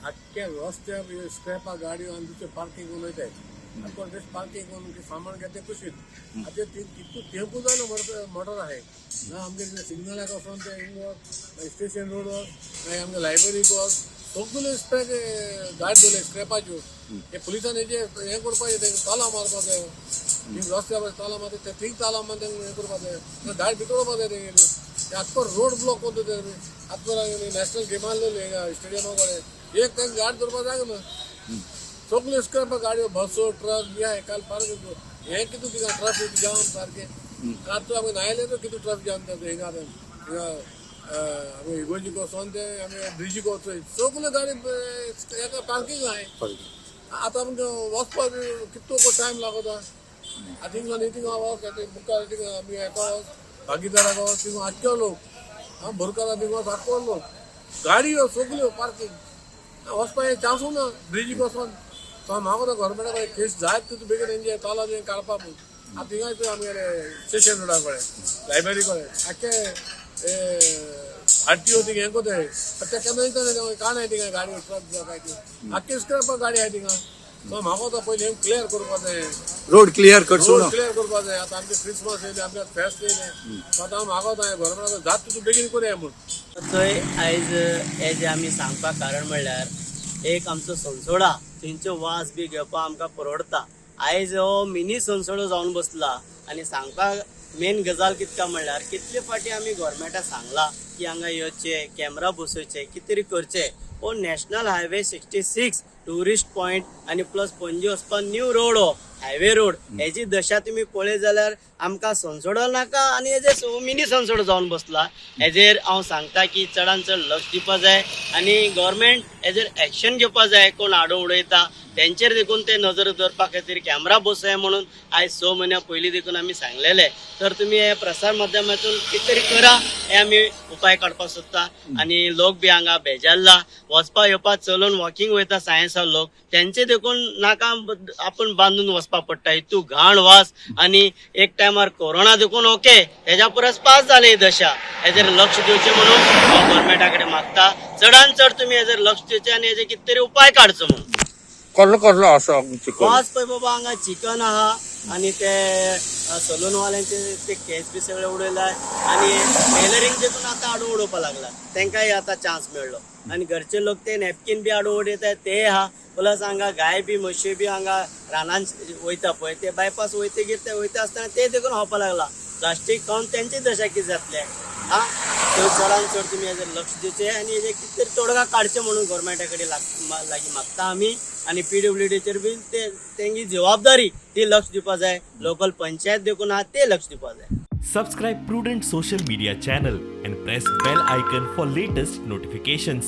आख्ख्या रस्त्यार स्क्रॅपा गाडयो आनी दुसरे पार्किंग करून वयताय आनी कोण बेश्ट पार्किंग करून कितें सामान घेता कुशीन. आतां ते कितू तेंपू जालो मोटर आहाय ना आमगे सिग्नलाक वचोन ते हिंग वच, स्टेशन रोड वच, मागीर आमगे लायब्ररीक वच, सगळे स्क्रॅप गाडी दवरले स्क्रॅपाच्यो. हे पुलिसांनी हेजे हें करपाचें, तेंकां ताला मारपा जाय. थिंग रस्त्या वयर ताला मारता ते थिंग ताला मारून तेंकां हें करपा जाय, गाडी भितर वचपा जाय तेंगेली. ते आख्खो रोड ब्लॉक करता ते. आतां नॅशनल गेम आहलेली हिंगा स्टेडियमा कडेन एक तांकां गाडी दवरपा जायना ना. सगल्यो स्क्रॅप गाडयो, बसो, ट्रक बी आहाय. काल पार्क हें कितू थिंगा ट्राफीक जाम सारकें. काल तूं आमी न्हायले तर कितू ट्राफीक जाम जाता हिंगा हिंगा आमी इगोर्जीक वचोन ते आमी ब्रिजीक वचोन सगल्यो गाडी हेका पार्कींग आहाय. आतां आमकां वचपाक कितको टायम लागता. आतां थिंगा थिंगा वच, मुखार थिंगा आमी हेका वच, भागीदाराक वच, थिंगा आख्खो लोक आं बोरकारा थिंगा वच, आख्खो लोक गाडयो सगल्यो पार्कींग. वचपाक चान्सूच ना ब्रिजीक वचोन. सो म्हाका गव्हर्मेंटा कडेन केस जायत तितू बेगीन तेंचे ताला बी काडपा म्हूण. आतां थिंगा आमगेले स्टेशन रोडा कडेन लायब्ररी कडेन आख्खे आरटीओ थिंगा हें कोताय, ते केन्ना दिता कांय थिंगा गाडयो ट्रक काय त्यो आख्खे स्क्रॅप गाडी आहाय थिंगा. सो म्हाका आतां पयलीं हें क्लियर करपा जाय. रोड क्लियर करचो रोड ना. क्लियर करपा जाय. आतां आमचे क्रिसमस येयले, आमचे फेस्त येयलें. सो आतां हांव मागोता गव्हर्मेंटा जात तितू बेगीन करया म्हूण. थंय आयज हे जे आमी सांगपाक कारण म्हणल्यार एक आमचो सोनसोडा थंयचो वास बी घेवपाक आमकां परवडटा. आयज हो मिनी सोनसोडो जावन बसला. आनी सांगपाक मेन गजाल कितका म्हणल्यार कितले फावटी आमी गोवोरमेंटाक सांगलां की हांगा येवचे, कॅमरा बसोवचे, कितें तरी करचें. पूण नॅशनल हायवे 66 ट्युरिस्ट पॉयंट आनी प्लस पणजे वचपाक न्यू रोड, हो हायवे रोड, हेजी दशा तुमी पळयत जाल्यार आमकां सोनसोडो नाका आनी हेजे मिनी सोनसोडो जावन बसला. हेजेर हांव सांगता की चडान चड लक्ष दिवपा जाय आनी गव्हर्मेंट हेजेर एक्शन घेवपा जाय. कोण आडो उडयता तेंचेर देखून ते नजर दवरपा खातीर कॅमरा बसोया म्हणून आयज 6 म्हयन्या पयलीं देखून आमी सांगलेले. तर तुमी हे प्रसार माध्यमातून कितें तरी करा, हे आमी उपाय काडपाक सोदता. आनी लोक बी हांगा बेजारला, वचपा येवपा चलून वॉकिंग वयता सायन्सा लोक, तेंचे देखून नाका आपूण बांदून वचपा पडटा. हितू घाण वास आनी एक टायमार कोरोना देखून ओके हेज्या परस पास जाले ही दशा. हेजेर लक्ष दिवचें म्हणून हांव गव्हर्मेंटा कडेन मागता, चडान चड तुमी हेजेर लक्ष दिवचें आनी हेजेर कितें तरी उपाय काडचो म्हणून. कसलो कसलो आसा चिकन? वास पळय बाबा, हांगा चिकन आहा आनी ते सलून वाल्यांचे ते केस बी सगळे उडयला आनी टेलरींग देखून आतां हाडून उडोवपा लागला, तेंकांय आतां चान्स मेळ्ळो. आनी घरचे लोक ते नॅपकीन बी हाडून उडयतात ते आहा. प्लस हांगा गाय बी म्हशी बी हांगा रानान वयता पळय, ते बायपास वयतगीर ते वयता आसतना ते देखून खावपा लागला. प्लास्टीक खावन तेंची दशा कितें जातले आं. तर चडान चड तुमी हेजेर लक्ष दिवचें आनी हेजेर कितें तरी तोडगा काडचें म्हणून गोवोरमेंटा कडेन लागीं मागता आमी. आनी पीडब्ल्यूडीचेर बी ते तेंगी जबाबदारी ती लक्ष दिवपा जाय. लोकल पंचायत देखून आहा ते लक्ष दिवपा जाय. Subscribe Prudent Social Media channel and press bell icon for latest notifications.